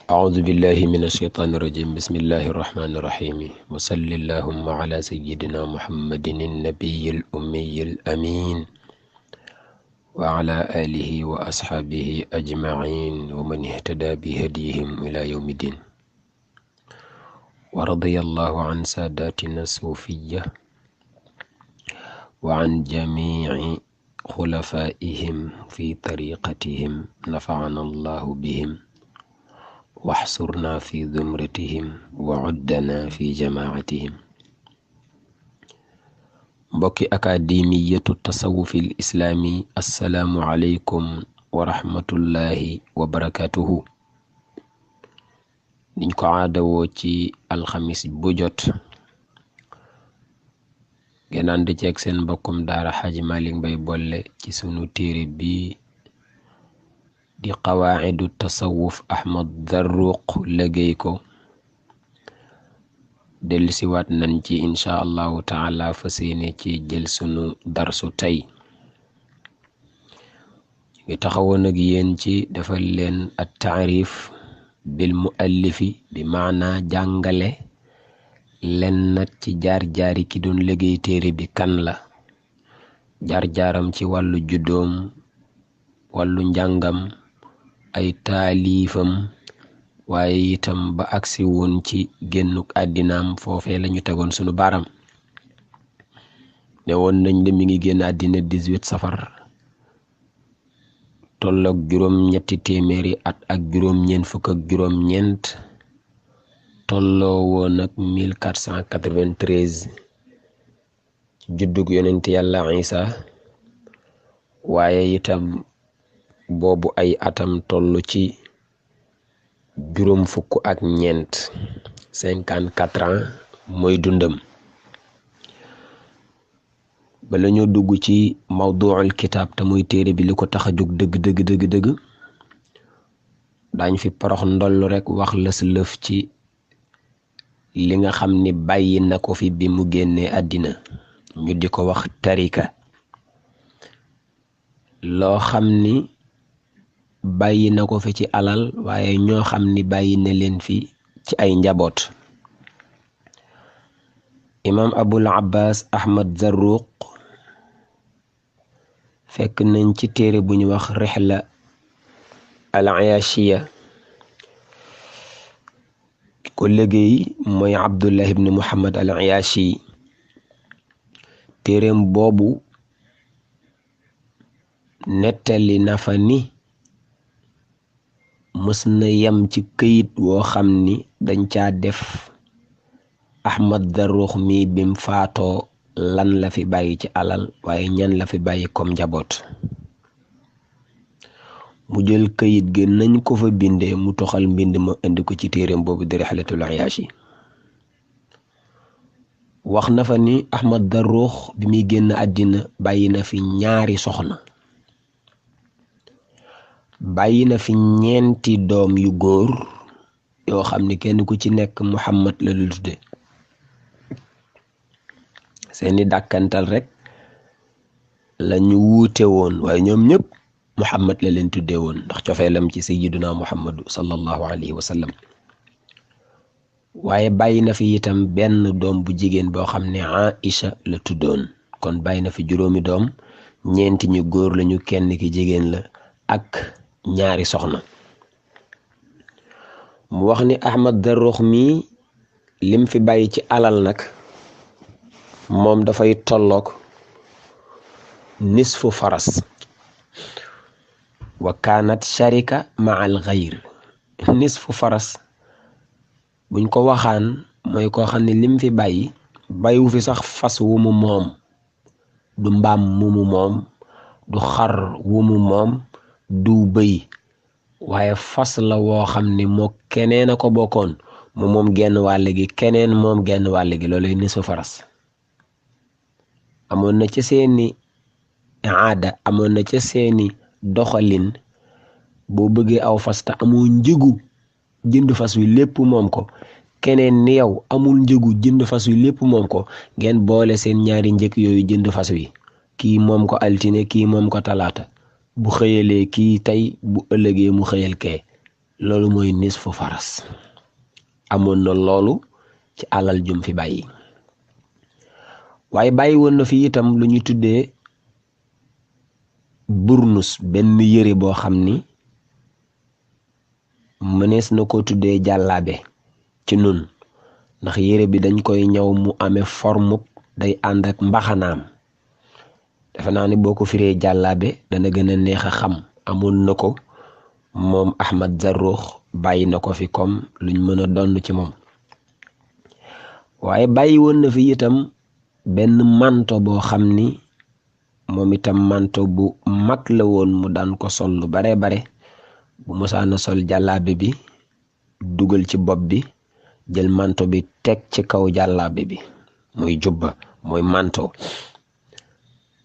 أعوذ بالله من الشيطان الرجيم بسم الله الرحمن الرحيم وصل اللهم على سيدنا محمد النبي الأمي الأمين وعلى آله وأصحابه أجمعين ومن اهتدى بهديهم إلى يوم الدين ورضي الله عن ساداتنا الصوفية وعن جميع خلفائهم في طريقتهم نفعنا الله بهم واحصرنا في زمرتهم وعدنا في جماعتهم. mbokki akademiyatu tasawufil islami assalaamu aleykum wa rahmatullahi wa barakatuhu. niñ ko aadawoo ci alxamis bu jot ngeen ànd ceeg seen mbokkum daara Xaaji Malick Mbaye Bolle ci sunu téere bi di qawaacidu tasawuf Ahmad Zarruq liggéey ko dellusiwaat nañ ci insha allahu taala fas yéene ci jël sunu darsu tey ngi taxawoon ak yéen ci defal leen at taarif bil muallifi bi maana jàngale len nag ci jaar-jaari ki doon liggéey téere bi kan la, jaar-jaaram ci wàllu juddoom, wàllu njàngam, ay taalifam, waaye itam ba agsi woon ci génnuk àddinaam foofee lañu tegoon sunu baram ne woon nañ de mi ngi génn àddina 18 safar tolloog juróom-ñetti téeméeri at ak juróom-ñeent fukk ak juróom-ñeent tolloo woon ak 1493 ci juddug yonent yàlla Isa, waaye itam boobu ay atam tollu ci juróom fukk ak ñeent 54 ans mooy dundam. bala ñoo dugg ci mawduul kitaab te muy téere bi li ko tax a jóg dëgg dañ fi porox ndoll rek wax lëf ci li nga xam ni bàyyi na ko fi bi mu génnee àddina ñu di ko wax tarika, loo xam ni bàyyi na ko fi ci alal waaye ñoo xam ni bàyyi na leen fi ci ay njaboot. imaam Abul Abbas Ahmad Zarruq fekk nañ ci téere bu ñu wax Rihla al-Ayashiya ko liggéey mooy Abdullah ibn Muhammad al-Ayashi. téereem boobu nettali na fa ni mës na yem ci këyit woo xam ni dañ caa def Ahmad Zarruq mi bim faatoo lan la fi bàyyi ci alal waaye ñan la fi bàyyi comme njaboot. mu jël këyit gi nañ ko fa bindee mu toxal mbind ma indi ko ci téereem boobu di Rihlatul Ayashi. wax na fa ni Ahmad Zarruq bi muy génn àddina bàyyi na fi ñaari soxna, bàyyi na fi ñeenti doom yu góor yoo xam ni kenn ku ci nekk Muhammad la lu tudde, seeni dàkkantal rek lañu wuute woon waaye ñoom ñëpp Muhammad la leen tudde woon ndax cofeelam ci sayyiduna Muhammadu sallallahu alayhi wa sallam. waaye bàyyi na fi itam benn doom bu jigéen boo xam ne Aisha la tuddoon. kon bàyyi na fi juróomi doom, ñeenti ñu góor lañu, kenn ki jigéen la ak ñaari soxna. mu wax ni Ahmad Zarruq mi lim fi bàyyi ci alal nag moom dafay tolloog nisfu faras, wa kaanat sharika ma al ghayr. nisfu faras buñ ko waxaan mooy koo xam ne lim fi bàyyiwu fi sax fas wu mu moom, du mbaam mu mu moom, du xar wu mu moom, du bëy, waaye fas la woo xam ne moo keneen a ko bokkoon, mu moom genn wàll gi, keneen moom genn wàll gi, loolay nisfu faras. amoon na ca seeni aada, amoon na ca seeni doxalin, boo bëggee aw fas te amoo njëgu jënd fas wi lépp moom ko, keneen ni yow amul njëgu jënd fas wi lépp moom ko, ngeen boole seen ñaari njëg yooyu jënd fas wi, kii moom ko altine, kii moom ko talaata, bu xëyalee kii tey bu ëllëgee mu xëyal kee, loolu mooy nisfu faras. amoon na loolu ci alal jum fi bàyyi. waaye bàyyi woon na fi itam lu ñuy tuddee burnus, benn yére boo xam ni mënees na ko tuddee jàllaabe ci nun, ndax yére bi dañ koy ñaw mu amee forme day ànd ak mbaxanaam. defe naa ni boo ko firee jàllaabe dana gën a neex a xam. amoon na ko moom Ahmad Zarruq, bàyyi na ko fi comme luñ mën a donn ci moom. waaye bàyyi woon na fi itam benn manto boo xam ni moom itam manto bu mag la woon, mu daan ko sol lu bare bare. bu mosaana sol jàllaabe bi dugal ci bopp bi, jël manto bi teg ci kaw jàllaabe bi, mooy jubba, mooy manto.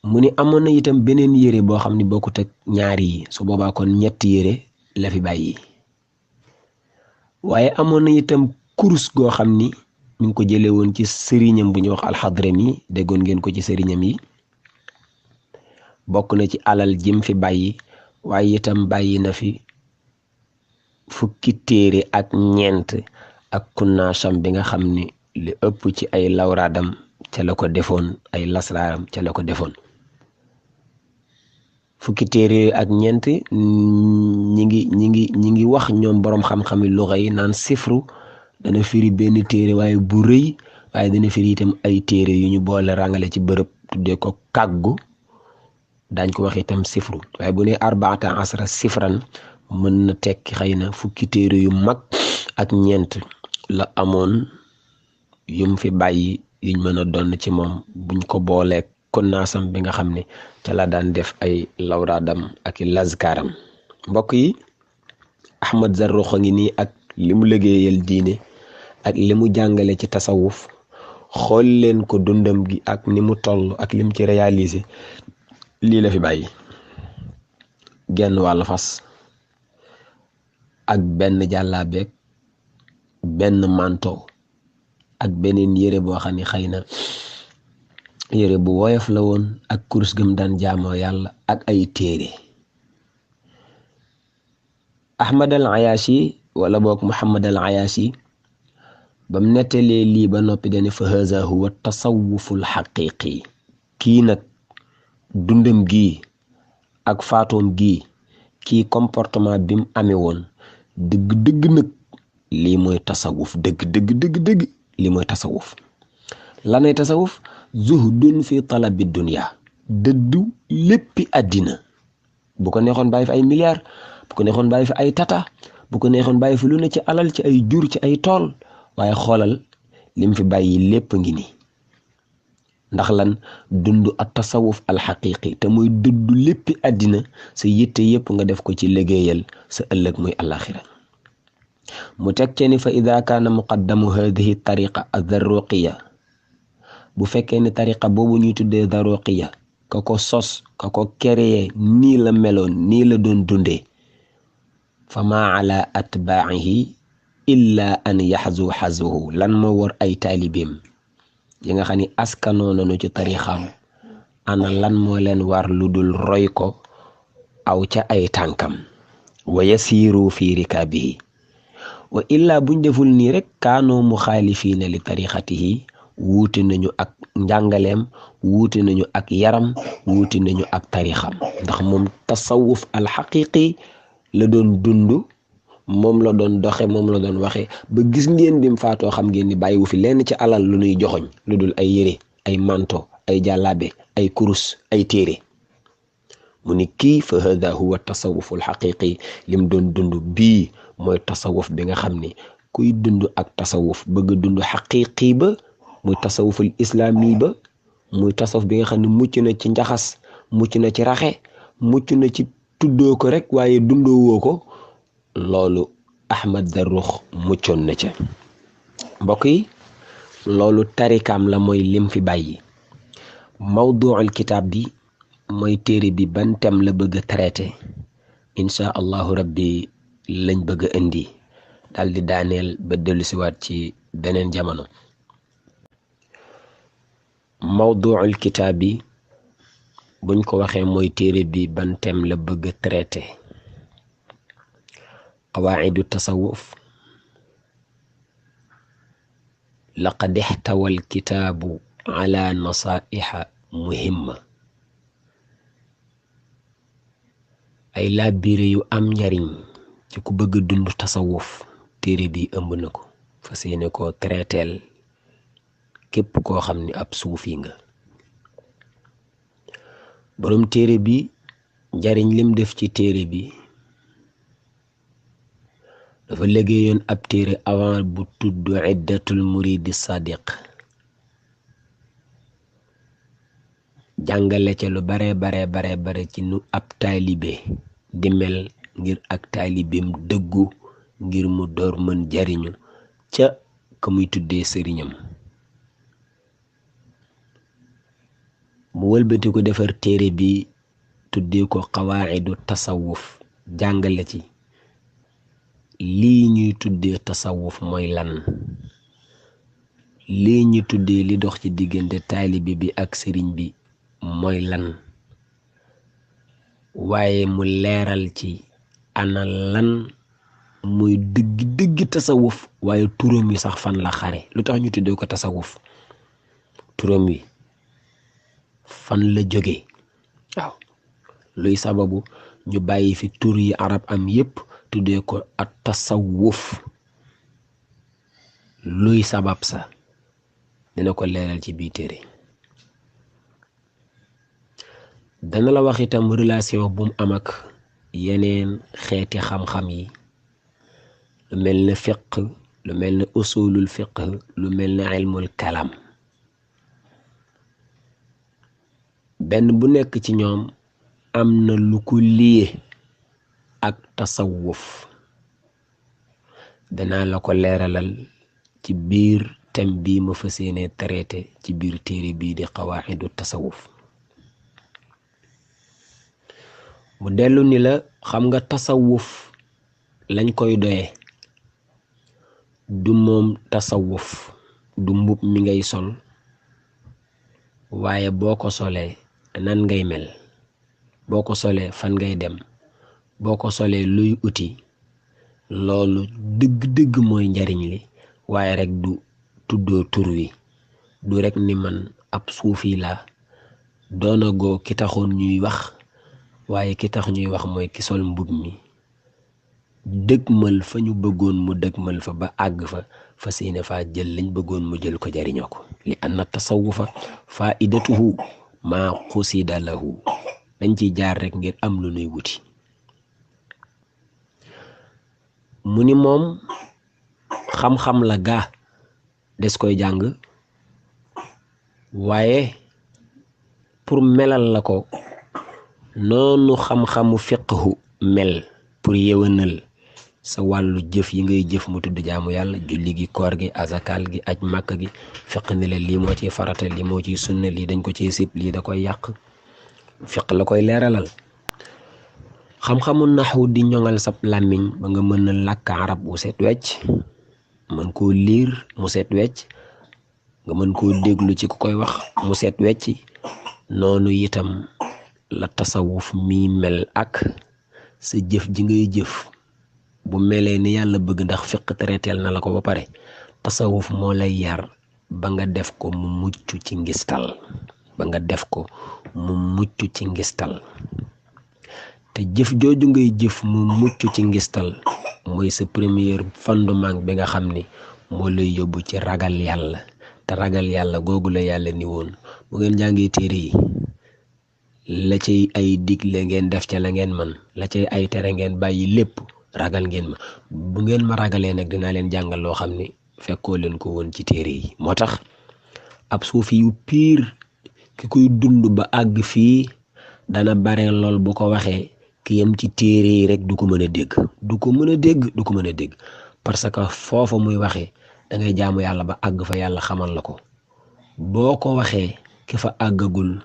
mu ni amoon na itam beneen yére boo xam ni bokkut ak ñaari yi, su boobaa kon ñetti yére la fi bàyyi. waaye amoon na itam kurus goo xam ni mi ngi ko jëlee woon ci sëriñam bu ñuy wax alxadrami, déggoon ngeen ko ci sëriñam yi. bokk na ci alal jim fi bàyyi. waaye itam bàyyi na fi fukki téere ak ñeent ak kunnaasam bi nga xam ni li ëpp ci ay lawraadam ca la ko defoon, ay lasraaram ca la ko defoon. fukki téere ak ñeent ñi ngi wax ñoom boroom xam-xami luxa yi naan sifru dana firi benn téere waaye bu rëy, waaye dana firi itam ay téere yu ñu boole ràngale ci bërëb tuddee ko kàggu, dañ ko wax itam sifru. waaye bu ne arbaata asra sifran mën na tekki xëy na fukki téere yu mag ak ñeent la amoon yum fi bàyyi yuñ mën a donn ci moom, buñ ko boolee konnaasam bi nga xam ne ca la daan def ay lawraadam ak i lazkaaram. mbokk yi, Ahmad Zarruq a ngi nii ak li mu liggéeyal diine ak li mu jàngale ci tasawuf. xool leen ko dundam gi ak ni mu toll ak lim ci réalisé. lii la fi bàyyi: genn wàllu fas ak benn jàllaabeeg benn manto ak beneen yére boo xam ne xëy na yére bu woyof la woon, ak kurus gëm daan jaamoo yàlla ak ay téere. Ahmad al Ayashi wala boog Muhammad al Ayashi bam nettalee lii ba noppi dane fa haza huwa tasawuful xaqiqi. kii nag dundam gii ak faatoom gii, kii comportement bi mu amee woon dëgg nag lii mooy tasawuf dëgg lii mooy tasawuf. lanay tasawuf? zuhdun fi talabi dunya, dëddu léppi àddina. bu ko neexoon bàyyi fi ay milliards, bu ko neexoon bàyyi fi ay tata, bu ko neexoon bàyyi fi lu ne ci alal, ci ay jur, ci ay tool, waaye xoolal lim fi bàyyi lépp ngi nii. ndax lan? dund at tasawuf alxaqiqi, te muy dëddu léppi àddina, sa yitte yépp nga def ko ci liggéeyal sa ëllëg muy alaxira. mu teg ci ni fa ida kaana muqaddamu hadihi tariqa ad-Zarruqiya, bu fekkee ne tariqa boobu ñuy tuddee Zarruqiya, ka ko sos, ka ko créé nii la meloon, nii la doon dundee. fa ma ala atbaa'ihi illa an yaxzu xazuhu, lan moo war ay taalibeem yi nga xam ni askanoo nañu ci tarixam, ana lan moo leen war lu dul roy ko, aw ca ay tànkam. wa yasiiru fi rikaabihi, wa illa buñ deful nii rek kaanoo muxaalifiina li tarixatihi, wuute nañu ak njàngaleem, wuute nañu ak yaram, wuute nañu ak tarixam. ndax moom tasawuf alxaqiqi la doon dund, moom la doon doxe, moom la doon waxe ba gis ngeen bi mu faatoo xam ngeen ni bàyyiwu fi lenn ci alal lu nuy joxoñ lu dul ay yére, ay manto, ay jàllaabe, ay kurus, ay téere. mu ni kii fa hada huwa tasawuful xaqiqi, lim doon dund bii mooy tasawuf bi nga xam ni kuy dund ak tasawuf bëgg dund xaqiqi ba, muy tasawuful islaami ba, muy tasawuf bi nga xam ne mucc na ci njaxas, mucc na ci raxe, mucc na ci tuddoo ko rek waaye dundoo woo ko, loolu Ahmad Zarruq muccoon na ca. mbokk yi, loolu tarikaam la, mooy lim fi bàyyi. mawduul kitaab bi mooy téere bi ban thème la bëgg a traité, insha allahu rabbi lañ bëgg a indi, daal di daaneel ba dellusiwaat ci beneen jamono. mawduul kitaab bi buñ ko waxee mooy téere bi ban thème la bëgg a traité. qawaacidu tasawuf laqad ixtawa alkitaabu ala nasaixa muhimma ay laabire yu am njariñ ci ku bëgg dund tasawuf téere bi ëmb na ko fas yéene koo traiteel képp koo xam ni ab suufi nga. boroom téere bi njariñ lim def ci téere bi dafa liggéeyoon ab téere avant bu tudd iddatul muridi sadiq jàngale ca lu bare ci nu ab taalibe di mel ngir ak taalibeem dëggu ngir mu door mën jariñu ca ka muy tuddee sëriñam. mu wëlbati ko defar téere bi tuddee ko qawaacidu tasawuf jàngale ci lii ñuy tuddee tasawuf mooy lan, lii ñu tuddee li dox ci diggante taalibe bi ak sëriñ bi mooy lan, waaye mu leeral ci ana lan muy dëgg tasawuf, waaye turam wi sax fan la xare, lu tax ñu tuddee ko tasawuf, turam wi fan la jóge. waaw luy sababu ñu bàyyi fi tur yi arab am yépp tuddee ko at tasawuf, luy sabab sa dina ko leeral ci biir téere. dana la wax itam relation bu mu am ak yeneen xeeti xam-xam yi, lu mel ne fiqh, lu mel ne usulul fiqh, lu mel ne ilmul kalam. benn bu nekk ci ñoom am na lu ko lié ak tasawuf. danaa la ko leeralal ci biir thème bii ma fas yéene traité ci biir téere bii di qawaacidu tasawuf. mu dellu ni la xam nga tasawuf lañ koy doye du moom tasawuf du mbub mi ngay sol, waaye boo ko solee nan ngay mel, boo ko solee fan ngay dem, boo ko solee luy uti. loolu dëgg mooy njariñ li, waaye rek du tuddoo tur wi, du rek ni man ab suufi la doona goo ki taxoon ñuy wax, waaye ki tax ñuy wax mooy ki sol mbub mi dëgmal fa ñu bëggoon mu dëgmal fa ba àgg fa fas yéene faa jël lañ bëggoon mu jël ko jariñoo ko. li anna tasawufa faidatuhu maa xusida lahu, dañ ciy jaar rek ngir am lu nuy wuti. mu ni moom xam-xam la gaa des koy jàng, waaye pour melal la ko noonu xam-xamu fiqhu mel pour yewenal sa wàllu jëf yi ngay jëf mu tudd jaamu yàlla, julli gi, koor gi, azakal gi, aj màkk gi. fiq ni la lii moo ciy farata, lii moo ciy sunna, lii dañ ko ciy sib, lii da koy yàq. fiq la koy leeralal. xam-xamu naxwu di ñoŋal sab làmmiñ ba nga mën a làkk arab bu set wecc, mën koo liir mu set wecc, nga mën koo déglu ci ku koy wax mu set wecc. noonu itam la tasawuf mi mel ak sa jëf ji ngay jëf bu melee ni yàlla bëgg, ndax fiq traiteel na la ko ba pare. tasawuf moo lay yar ba nga def ko mu mucc ci ngistal, te jëf jooju ngay jëf mu mucc ci ngistal mooy sa premier fondement bi nga xam ni moo lay yóbbu ci ragal yàlla. te ragal yàlla googu la yàlla ni woon bu ngeen jàngee téere yi, la cay ay digle ngeen def ca la ngeen man, la cay ay tere ngeen bàyyi lépp, ragal ngeen ma. bu ngeen ma ragalee nag dinaa leen jàngal loo xam ni fekkoo leen ko woon ci téere yi. moo tax ab suufi yu piir ki koy dund ba àgg fii dana bare lool bu ko waxee ki yem ci téere yi rek du ko mën a dégg parce que foofa muy waxee da ngay jaamu yàlla ba àgg fa yàlla xamal la ko. boo ko waxee ki fa àggagul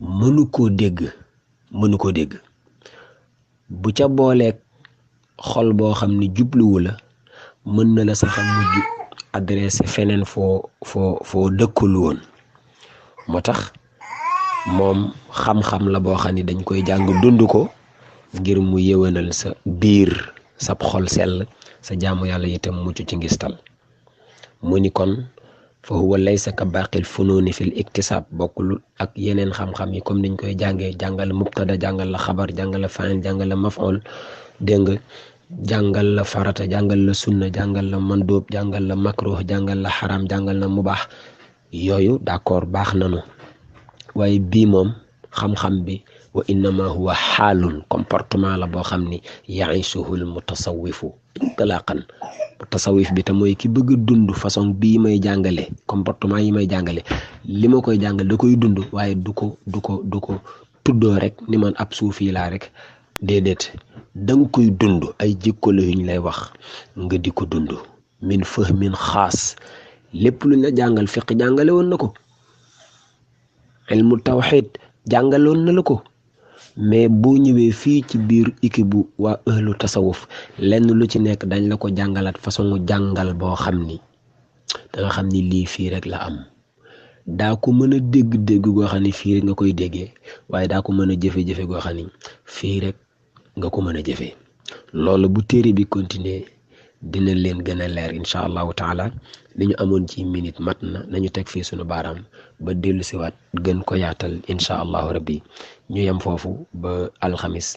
mënu koo dégg bu ca booleeg xol boo xam ni jubluwu la, mën na la sax a mujj adressé feneen foo dëkkul woon. moo tax moom xam-xam la boo xam ni dañ koy jàng dund ko ngir mu yewenal sa biir sab xol sell sa jaamu yàlla itam mucc ci ngistal mu ni kon fa huwa laysa ka baqil fununi fil iktisab bokkul ak yeneen xam-xam yi comme niñ koy jàngee jàngal mubtada jàngal la xabar jàngal la fa'il jàngal la maf'ul dégg nga jàngal la farata jàngal la sunna jàngal la mandóob jàngal la makruh jàngal la xaram jàngal la mubaax yooyu d'accord baax nanu waaye bii moom xam-xam bi wa innama huwa xaalun comportement la boo xam ni yaisuhul mutasawifu itlaqan tasawif bi te mooy ki bëgg a dund façon bii may jàngale comportement yi may jàngale li ma koy jàngale da koy dund waaye du ko tuddoo rek ni man ab suufi laa rek déedéet danga koy dund ay jikko la yuñ lay wax nga di ko dund min fahmin xaas lépp luñ la jàngal fiq jàngale woon na ko ilmu tawxid jàngaloon na la ko mais boo ñëwee fii ci biir équipe bu waa ahlu tasawuf lenn lu ci nekk dañ la ko jàngalaat façon jàngal boo xam ni danga xam ni lii fii rek la am daa ko mën a dégg-dégg goo xam ni fii rek nga koy déggee waaye daa ko mën a jëfe-jëfe goo xam ni fii rek nga ko mën a jëfee loolu bu téere bi continuer dina leen gën a leer incha allahu taala li ñu amoon ci minute mat na nañu teg fii sunu baaraam ba dellu siwaat gën ko yaatal incha allahu rabbi ñu yem foofu ba alxamis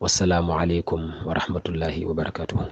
wasalaamu aleykum wa rahmatullahi wa barakatuhu